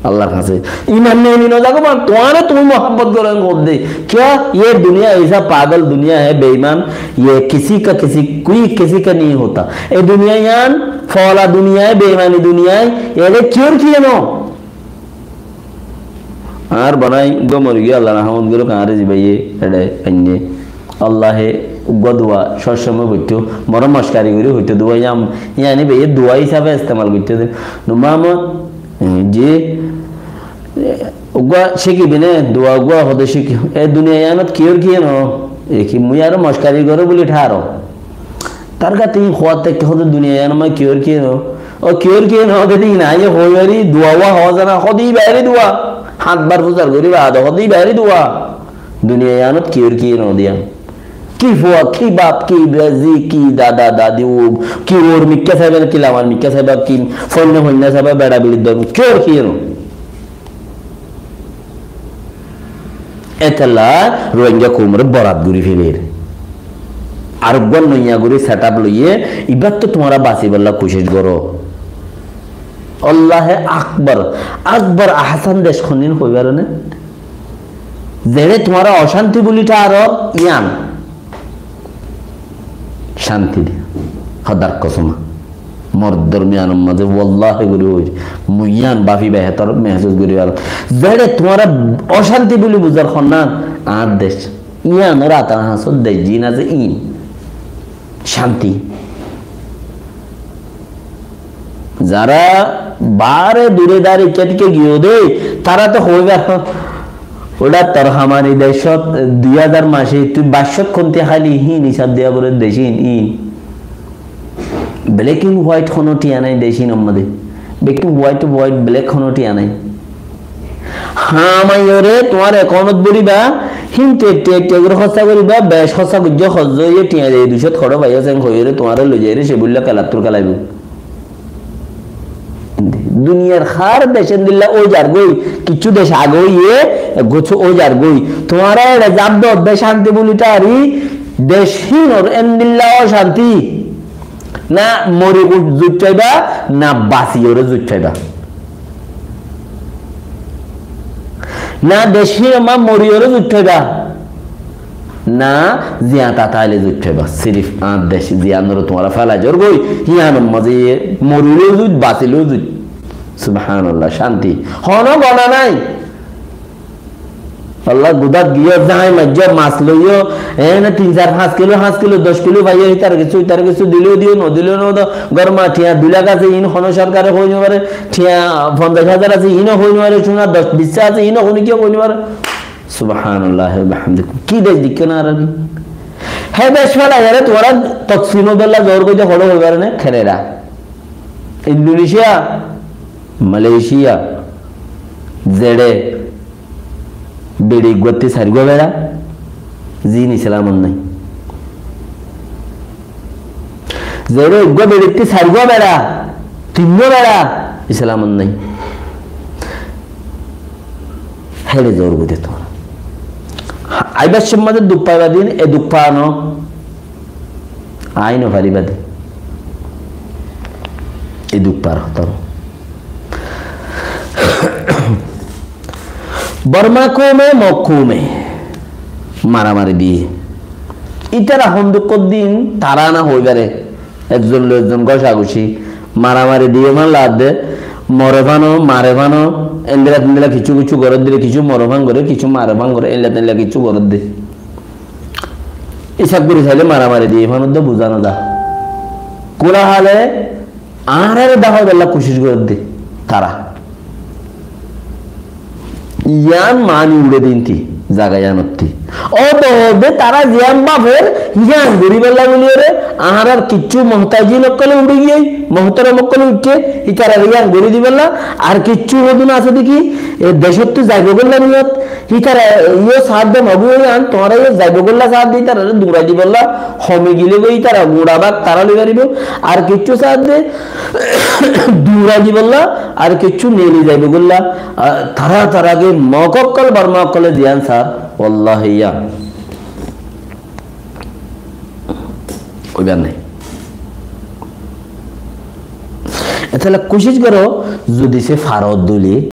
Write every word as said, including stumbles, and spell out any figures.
Allar hañsé iman nei ni no zago, ma tuáñre tuñí muhabbot goró hoódde. Kya? Ye duniya aisa pagol duniya hai, beiman, ye kisi ka kisi, koi kisi ka nahi hota. E duniya yián fola duniya hai, beimani duniya hai, ere kiyór kiye no? Añár bonai uggwá mori giyé, Allah rahmot goruk, añáre zibaiye eçe ainné. Allahe uggwá dua sob somoi foittó, more moskari gori foittó dua, yam-, yani baiye dua hísabe estemal goittó de. Numa Ahmod, e, ji, e, uggwá cíki dine, dua uggwá hode cíki. E duniya yiánot kiyór kiye no? E ki mui aró moskari goró buli tháro? Tar káte ín hoóatte ki hoóde duniya yián ma kiyór kiye no? Ó kiyór kiye no hoóde ín aññí hoi fari, dua uwá hoó zana, hoóde íba eri dua. Háñt bar fusar gorí baade hoóde íba eri dua. Duniya yiánot kiyór kiye no diyan. Ki fua, ki baf, ki bezi, ki dada, dadi, u, ki uor mikká saiba, ki lamar mikká saiba, ki foinna, foinna saiba, beça beçir dor, kiyór kiye no? Étella Rohingya koumore borat gori feler. Ar uggwá noiya gori setup loiye, ibattú tuáñra basibolla kucic goro. Allahe akbar, akbar ahsan dec honnin hoi faro né? Zere tuáñra ocanti buli tháro, iyan. Canti de. Hodar kosoma. Mor dormiyanor mazé wallahi gori hoir. Mui yián bafi behetor mehsus gori faro. Zere tuáñra ocanti buli buzar honnan, añár dec. Yián ora tar hañsor dec zin asé in. Canti. Zara bare dure dare ikká tikká giyó de, tara to hoi faro. Óra tor hamani decot dui házar mace tui baicot konti háli hín hísab diya fore decín ín. Black and white hono tiya nai decín ammade. Black and white, white, black hono tiya nai. Hamaiyore tuáñr account ot boriba, hín te, te, te gori hossa goriba, bec hossa gojjo hojjo iye tiya de duicot hoço faiyo sen hoiyore tuáñre loi zaire se bulla kelattur kelaibo. Duniyar hár dec endilla ói zargói, kiccú dec age óiye, gosu ói zargói. Tuáñra eçe zaf dodde cánti buli tari, dec hínor endilla ocanti. Na mori zuit faiba, na basiyore zuit faiba. Na dec hínor ma moriyore zuit faiba. Na, ziyan tata aile zuit faiba. Sirif añár dec ziyanore tuáñra félai zorgói, yiánor mazé morileu zuit, basileu zuit. Subhanallah, cánti. Hono gona nai. Allah gudat giyó, zai maijjó, mas loiyó, ene tin sar fañs kilo, fañs kilo, doc kilo faiyo, itar kessú, itar kessú dileu diyo, no dileu no do, gor ma tiya dui lak asé, in hono sorkare hoi no fare, tiya fonzaic házar asé, ino hoi no fare, suna doc bicca asé, ino hono kiyó hoi no fare. Subhanallah wa bihamdihi. Ki dec deikkó na añára? Hé dec félai ere tuáñra toksimo bella zor goijjó hoçé hoi fare né? Canada, Indonesia, Malaysia, zere beçi uggwátti sairgwá beça, zin Islamot nai. Zere uggwá beçitti sairgwá beça, tinnwá beça, Islamot nai. Héçe zor goijjé tuáñra. Aibar somot duk faiba din, e duk fano, ai no fariba din. E duk far hotá. Borma koume, Mog koume maramari diye. Ítara honduk din tara na hoi fare. Ekzon loi ekzon gocagoci, maramari diye man ladde, more fano, mare fano, endilla tendilla kissú kissú gorer de, kissú more fan gore, kissú mare fan gore, endilla tendilla kissú gorer de. Isab gori saile maramari diye fano de buza no za. Kula hale añáre dahaibolla kucic gorer de tara. Yián mani uçe de inti, zaga yiánotti. Ó de, ó de, tara ziyán bafer, yián goríbolla buliyore, añárar kiccú muhtajin ókkole uçí giyé, muhtaram ókkole uçé, ítarare yián gorí dibolla, ar kiccú hodún asé de ki, e decóttu zaibogolla niyot, ítara yó saát de no bui yián, tuáñra yó zaibogolla saát de ítarare durai dibolla, homi gile goi ítara guñça bák tara loi faribo, ar kiccú saát de durai dibolla, ar kiccú neli zaibogolla, a, tara, tara ge Mog ókkol, Borma ókkole ziyán sar, wallahi yián. Óibar nai. Etella kucic goro, zodi se faro duli,